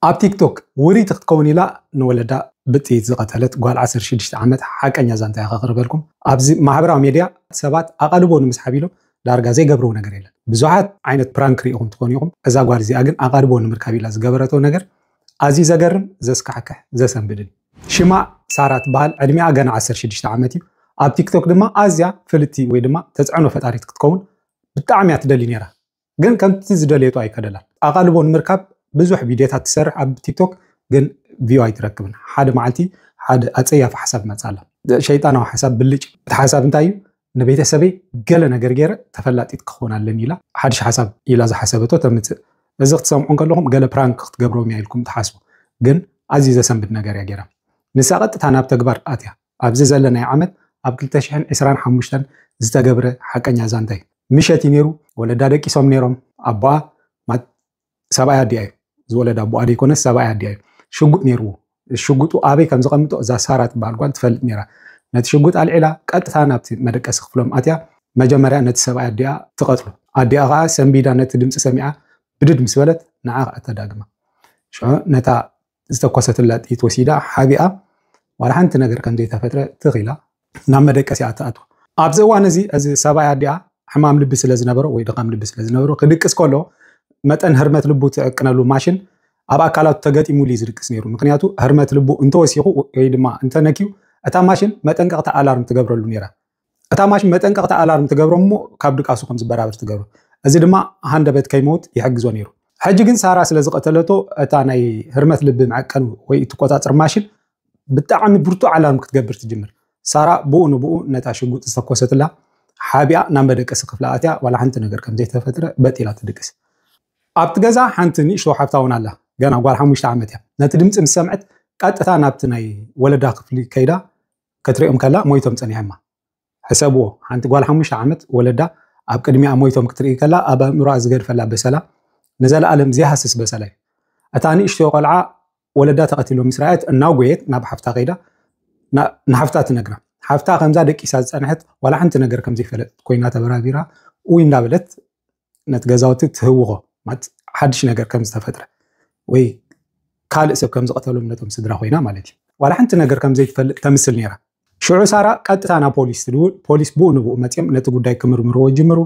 ኣብ ቲክቶክ ውርይቲ ክትከውን ኢላ ንወለዳ ብጥይት ዝቐተለት ጓል ዓሰርተ ሽዱሽተ ዓመት ሓቀኛ ዛንታ እያ ከቕርበልኩም። ኣብዚ ማሕበራዊ ሜድያ ሰባት ኣቓልቦ ንምስሓብ ኢሎም ዳርጋ ዘይገብርዎ ነገር የለን። ብዙሓት ዓይነት ፕራንክ ርኢኹም ትኾኑ ኢኹም። እዛ ጓል እዚኣ ግን ኣቓልቦ ንምርካብ ኢላ ዝገበረቶ ነገር ኣዝዩ ዘገርም፣ ዘስካሕክሕ፣ ዘሰንብድን። ሽማ ሳራ ትበሃል። ዕድሚኣ ገና ዓሰርተ ሽዱሽተ ዓመት እዩ። ኣብ ቲክቶክ ድማ ኣዝያ ፍልጥቲ ወይ ድማ ተፅዕኖ ፈጣሪት ክትከውን ብጣዕሚ እያ ትደሊ ነይራ። ግን ከምቲ ዝደልየቶ ኣይከደላን። ኣቓልቦ ንምርካብ ብዙሕ ቪድዮታት ትሰርሕ ኣብ ቲክቶክ፣ ግን ቪው ኣይትረክብን። ሓደ መዓልቲ ሓደ ኣጸያፊ ሓሳብ መጻላ። ሸይጣናዊ ሓሳብ ብልጭ። እቲ ሓሳብ እንታይ እዩ? ንቤተሰበይ ገለ ነገር ገይረ ተፈላጢት ክኸውን ኣለኒ ኢላ ሓድሽ ሓሳብ ኢላ ዝሓሰበቶ ተምጽእ። እዚ ክትሰምዑ እንከለኹም ገለ ፕራንክ ክትገብሮም እያ ኢልኩም ትሓስቡ። ግን ኣዝዩ ዘሰንብድ ነገር እያ ገይራ። ንሳ ቀጥታ ናብ ተግባር ኣትያ። ኣብዚ ዘለናዮ ዓመት ኣብ ክልተ ሽሕን ዕስራን ሓሙሽተን ዝተገብረ ሓቀኛ ዛንታ እዩ። ምሸት እዩ ነይሩ። ወለዳ ደቂሶም ነይሮም። ኣቦኣ ማት-፣ ሰብኣይ ኣዲኣ እዩ። ዝወለድ ኣቦኣ ዘይኮነስ ሰብኣይ ኣዲኣ እዩ። ሽጉጥ ነይርዎ። ሽጉጡ ኣበይ ከም ዘቐምጦ እዛ ሳራ ትበሃል ጓል ትፈልጥ ነይራ። ነቲ ሽጉጥ ኣልዒላ ቀጥታ ናብቲ መደቀሲ ክፍሎም ኣትያ መጀመርያ ነቲ ሰብኣይ ኣዲኣ ትቐትሎ። ኣዲኣ ኸዓ ሰንቢዳ ነቲ ድምፂ ሰሚዓ ብድድ ምስ በለት ንዓ ኸዓ ተዳግማ። ሽዑ ነታ ዝተኮሰትላ ጥይት ወሲዳ ሓቢኣ ዋላ ሓንቲ ነገር ከም ዘይተፈጥረ ትኽ ኢላ ናብ መደቀሲኣ ትኣትዋ። ኣብዚ እዋን እዚ እዚ ሰብኣይ ኣዲኣ ሕማም ልቢ ስለ ዝነበሮ ወይ ድኻም ልቢ ስለ ዝነበሮ ክድቅስ ከሎ መጠን ህርመት ልቡ ትዕቅነሉ ማሽን ኣብ ኣካላቱ ተገጢሙሉ እዩ ዝድቅስ ነይሩ። ምክንያቱ ህርመት ልቡ እንተወሲኹ ወይ ድማ እንተነክዩ እታ ማሽን መጠንቀቕታ ኣላርም ትገብረሉ ነይራ። እታ ማሽን መጠንቀቕታ ኣላርም ትገብሮ እሞ ካብ ድቃሱ ከም ዝበራበር ትገብሮ። እዚ ድማ ሃንደበት ከይመውት ይሕግዞ ነይሩ። ሕጂ ግን ሳራ ስለ ዝቐተለቶ እታ ናይ ህርመት ልቢ መዐቀኒ ወይ ትቆጻጽር ማሽን ብጣዕሚ ብርቱዕ ኣላርም ክትገብር ትጅምር። ሳራ ብኡ ንብኡ ነታ ሽጉጥ ዝተኮሰትላ ሓቢኣ ናብ መደቀሲ ክፍላ ኣትያ ዋላ ሓንቲ ነገር ከም ዘይተፈጥረ በጥ ኢላ ትድቅስ። ኣብቲ ገዛ ሓንቲ ንእሽቶ ሓፍታ እውን ኣላ። ገና ጓል ሓሙሽተ ዓመት እያ። ነቲ ድምፂ ምስ ሰምዐት ቀጥታ ናብቲ ናይ ወለዳ ክፍሊ ከይዳ ክትሪኦም ከላ ሞይቶም ጸኒሖማ። ሕሰብዎ፣ ሓንቲ ጓል ሓሙሽተ ዓመት ወለዳ ኣብ ቅድሚኣ ሞይቶም ክትርኢ ከላ ኣብ ኣእምሮኣ ዝገድፈላ በሰላ ንዘለኣለም ዘይሃስስ በሰላ እዩ። እታ ንእሽቶ ቆልዓ ወለዳ ተቐቲሎም ምስ ረኣየት እናጎየት ናብ ሓፍታ ከይዳ ና-፣ ንሓፍታ ትነግራ። ሓፍታ ከምዛ ደቂሳ ዝጸንሐት ዋላ ሓንቲ ነገር ከም ዘይፈለጠት ኮይና ተበራቢራ ውይ እንዳበለት ነቲ ገዛውቲ ትህውኾ ማለት ሓድሽ ነገር ከም ዝተፈጥረ ወይ ካልእ ሰብ ከም ዝቐተሎም ነቶም ስድራ ኮይና ማለት እዩ። ዋላ ሓንቲ ነገር ከም ዘይትፈልጥ ተምስል ነይራ። ሽዑ ሳራ ቀጥታ ናብ ፖሊስ ትድውል። ፖሊስ ብኡ ንብኡ መፅዮም ነቲ ጉዳይ ክምርምርዎ ይጅምሩ።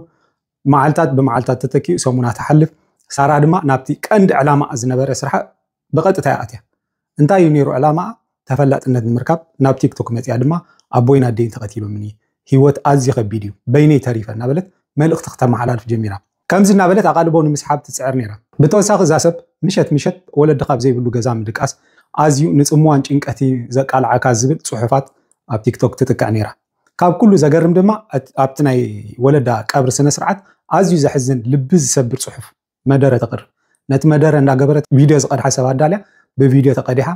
መዓልታት ብመዓልታት ተተኪኡ ሰሙናት ትሓልፍ። ሳራ ድማ ናብቲ ቀንዲ ዕላማ ዝነበረ ስርሓ ብቐጥታ እያ ኣትያ። እንታይ እዩ ነይሩ ዕላማኣ? ተፈላጥነት ንምርካብ ናብ ቲክቶክ መፅያ ድማ ኣቦይን ኣደይን ተቐቲሎምኒ፣ ህይወት ኣዝዩ ከቢድ እዩ፣ በይነይ ተሪፈ እናበለት መልእኽቲ ክተመሓላልፍ ጀሚራ። ከምዚ እናበለት ኣቓልቦ ንምስሓብ ትፅዕር ነይራ። ብተወሳኺ እዛ ሰብ ምሸት ምሸት ወለድኻ ኣብ ዘይብሉ ገዛ ምድቃስ ኣዝዩ ንፅምዋን ጭንቀት እዩ ዘቃልዓካ ዝብል ፅሑፋት ኣብ ቲክቶክ ትጥቅዕ ነይራ። ካብ ኩሉ ዘገርም ድማ ኣብቲ ናይ ወለዳ ቀብሪ ስነ ስርዓት ኣዝዩ ዘሕዝን ልቢ ዝሰብር ፅሑፍ መደረ ተቕርብ። ነቲ መደረ እንዳገበረት ቪድዮ ዝቐድሓ ሰብ ኣዳልያ ብቪድዮ ተቐዲሓ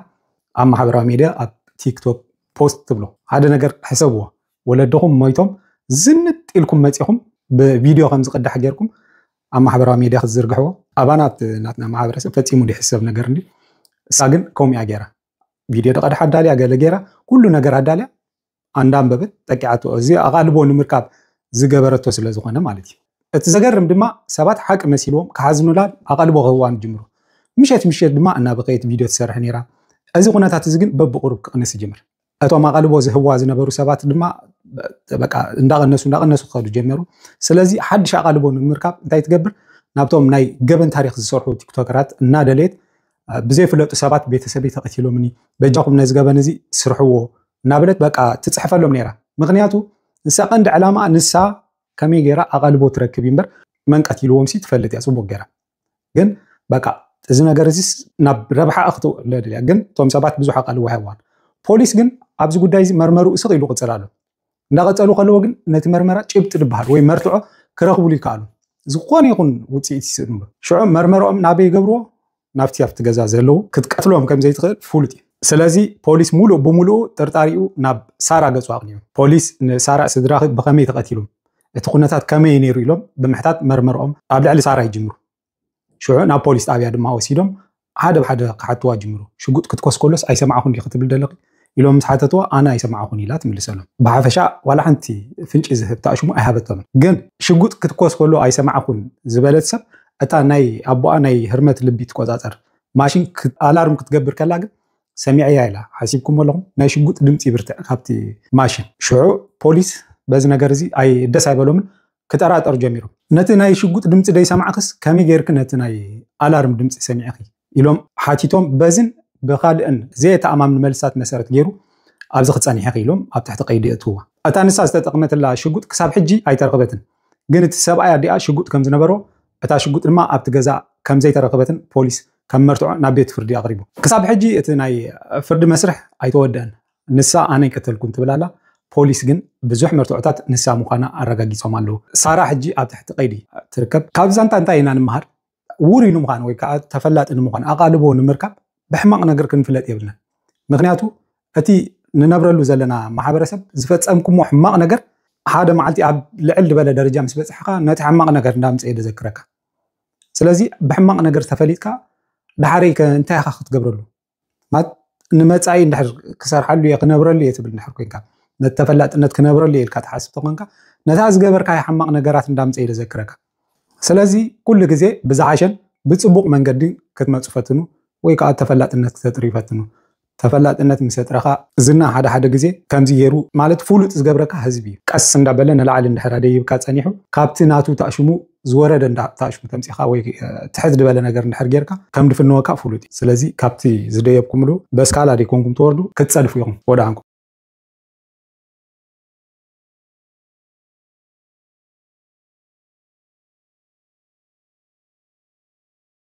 ኣብ ማሕበራዊ ሚድያ ኣብ ቲክቶክ ፖስት ትብሎ። ሓደ ነገር ሕሰብዎ፣ ወለድኹም ሞይቶም ዝንጥ ኢልኩም መፂኹም ብቪድዮ ከም ዝቕዳሕ ጌርኩም ኣብ ማሕበራዊ ሚድያ ክትዝርግሕዎ ኣባና ኣብቲ ናትና ማሕበረሰብ ፈፂሙ ዝሕሰብ ነገር እንዲ። እሳ ግን ከምኡ እያ ጌራ። ቪድዮ ተቐድሓ ኣዳልያ ገለ ጌራ ኩሉ ነገር ኣዳልያ ኣንዳንበበት ጠቂዓቶ። እዚ ኣቓልቦ ንምርካብ ዝገበረቶ ስለ ዝኾነ ማለት እዩ። እቲ ዘገርም ድማ ሰባት ሓቂ መሲልዎም ክሓዝኑላን ኣቓልቦ ክህዋን ይጅምሩ። ምሸት ምሸት ድማ እናበኸየት ቪድዮ ትሰርሕ ነይራ። እዚ ኩነታት እዚ ግን በብቑሩብ ክቕንስ ይጅምር። እቶም ኣቓልቦ ዝህዋ ዝነበሩ ሰባት ድማ በቃ እንዳቐነሱ እንዳቐነሱ ክኸዱ ጀመሩ። ስለዚ ሓድሽ ኣቓልቦ ንምርካብ እንታይ ትገብር? ናብቶም ናይ ገበን ታሪክ ዝሰርሑ ቲክቶከራት እናደለየት ብዘይፍለጡ ሰባት ቤተሰበይ ተቐቲሎምኒ፣ በጃኹም ነዚ ገበን እዚ ስርሕዎ እናበለት በቃ ትፅሕፈሎም ነይራ። ምክንያቱ ንሳ ቀንዲ ዕላማ ንሳ ከመይ ገይራ ኣቓልቦ ትረክብ እዩ እምበር መን ቀቲልዎም ሲ ትፈልጥ እያ ፅቡቅ ገይራ። ግን በቃ እዚ ነገር እዚ ናብ ረብሓ ክትውዕሎ ድልያ። ግን እቶም ሰባት ብዙሕ ኣቓልቦ ኣይሃብዋን። ፖሊስ ግን ኣብዚ ጉዳይ እዚ መርመሩ ስቕ ኢሉ ቅፅል ኣሎ። እንዳቐፀሉ ከለዎ ግን ነቲ መርመራ ጭብጢ ዝበሃል ወይ መርትዖ ክረኽብሉ ይከኣሉ። ዝኾነ ይኹን ውፅኢት ይስእንሉ። ሽዑ መርመርኦም ናበይ ይገብርዎ? ናብቲ ኣብቲ ገዛ ዘለዉ ክትቀትሎም ከም ዘይትኽእል ፍሉጥ እዩ። ስለዚ ፖሊስ ሙሉእ ብሙሉኡ ጥርጣሪኡ ናብ ሳራ ገጹ ኣቕኒዑ። ፖሊስ ንሳራ ስድራኺ ብኸመይ ተቐቲሎም? እቲ ኩነታት ከመይ ነይሩ ኢሎም ብምሕታት መርመርኦም ኣብ ልዕሊ ሳራ ይጅምሩ። ሽዑ ናብ ፖሊስ ጣብያ ድማ ወሲዶም ሓደ ብሓደ ክሓትዋ ጅምሩ። ሽጉጥ ክትኮስ ከሎስ ኣይሰማዕኹን ዲኺ ትብል ዘለኺ ኢሎም ምስ ሓተትዋ ኣነ ኣይሰማዕኹን ኢላ ትምልሰሎም። ብሓፈሻ ዋላ ሓንቲ ፍንጪ ዝህብ ታእሽሙ ኣይሃበቶምን። ግን ሽጉጥ ክትኮስ ከሎ ኣይሰማዕኹን ዝበለት ሰብ እታ ናይ ኣቦኣ ናይ ህርመት ልቢ ትቆጻጸር ማሽን ኣላርም ክትገብር ከላ ግን ሰሚዐያ ኢላ። ሓሲብኩም ኣለኹም ናይ ሽጉጥ ድምፂ ይብርትዕ ካብቲ ማሽን። ሽዑ ፖሊስ በዚ ነገር እዚ ኣይ ደስ ኣይበሎምን፣ ክጠራጠሩ ጀሚሮም። ነቲ ናይ ሽጉጥ ድምፂ ደይሰማዕክስ ከመይ ጌርክ ነቲ ናይ ኣላርም ድምፂ ሰሚዕኺ ኢሎም ሓቲቶም። በዝን ብካልእን ዘየተኣማምን መልስታት መሰረት ገይሩ ኣብዚ ክፀኒሐኺ ኢሎም ኣብ ትሕቲ ቀይዲ የእትውዋ። እታ ንሳ ዝተጠቕመትላ ሽጉጥ ክሳብ ሕጂ ኣይተረኽበትን። ግን እቲ ሰብኣይ ኣዲኣ ሽጉጥ ከም ዝነበሮ፣ እታ ሽጉጥ ድማ ኣብቲ ገዛ ከም ዘይተረኽበትን ፖሊስ ከም መርትዖ ናብ ቤት ፍርዲ ኣቕሪቡ። ክሳብ ሕጂ እቲ ናይ ፍርዲ መስርሕ ኣይተወደአን። ንሳ ኣነ ይቀተልኩን ትብል ኣላ። ፖሊስ ግን ብዙሕ መርትዖታት ንሳ ምዃና ኣረጋጊጾም ኣለዉ። ሳራ ሕጂ ኣብ ትሕቲ ቀይዲ ትርከብ። ካብ ዛንታ እንታይ ኢና ንምሃር? ውሩይ ንምዃን ወይ ከዓ ተፈላጢ ንምዃን ኣቓልቦ ንምርካብ ብሕማቕ ነገር ክንፍለጥ የብልናን። ምክንያቱ እቲ ንነብረሉ ዘለና ማሕበረሰብ ዝፈጸምኩሞ ሕማቕ ነገር ሓደ መዓልቲ ኣብ ልዕል ዝበለ ደረጃ ምስ በጽሕካ ነቲ ሕማቕ ነገር እንዳምጽእ የደዘክረካ። ስለዚ ብሕማቕ ነገር ተፈሊጥካ ዳሕረይ ከ እንታይ ኢኻ ክትገብረሉ? ማለት ንመጻኢ እንድሕር ክሰርሓሉ እየ ክነብረሉ እየ ትብል እንድሕር ኮንካ፣ ነቲ ተፈላጥነት ክነብረሉ እየ ኢልካ ትሓስብ ተኾንካ፣ ነታ ዝገበርካዮ ሕማቕ ነገራት እንዳምጽእ የደዘክረካ። ስለዚ ኩሉ ግዜ ብዝሓሸን ብጽቡቕ መንገዲ ክትመጹ ፈትኑ፣ ወይ ከዓ ተፈላጥነት ክተጥርዩ ፈትኑ። ተፈላጥነት ምስ ኣጥረኻ ዝና ሓደ ሓደ ግዜ ከምዚ ገይሩ ማለት ፍሉጥ ዝገብረካ ህዝቢ እዩ። ቀስ እንዳበለ ንላዕሊ እንድሕር ኣደይብካ ጸኒሑ ካብቲ ናቱ ታእሽሙ ዝወረደ እንዳ ታእሽሙ ተምጺኻ ወይ ትሕት ዝበለ ነገር እንድሕር ጌርካ ከም ድፍንወካ ፍሉጥ እዩ። ስለዚ ካብቲ ዝደየብኩምሉ በስካላ ደይኮንኩም ትወርዱ ክትጸድፉ ኢኹም። ወደ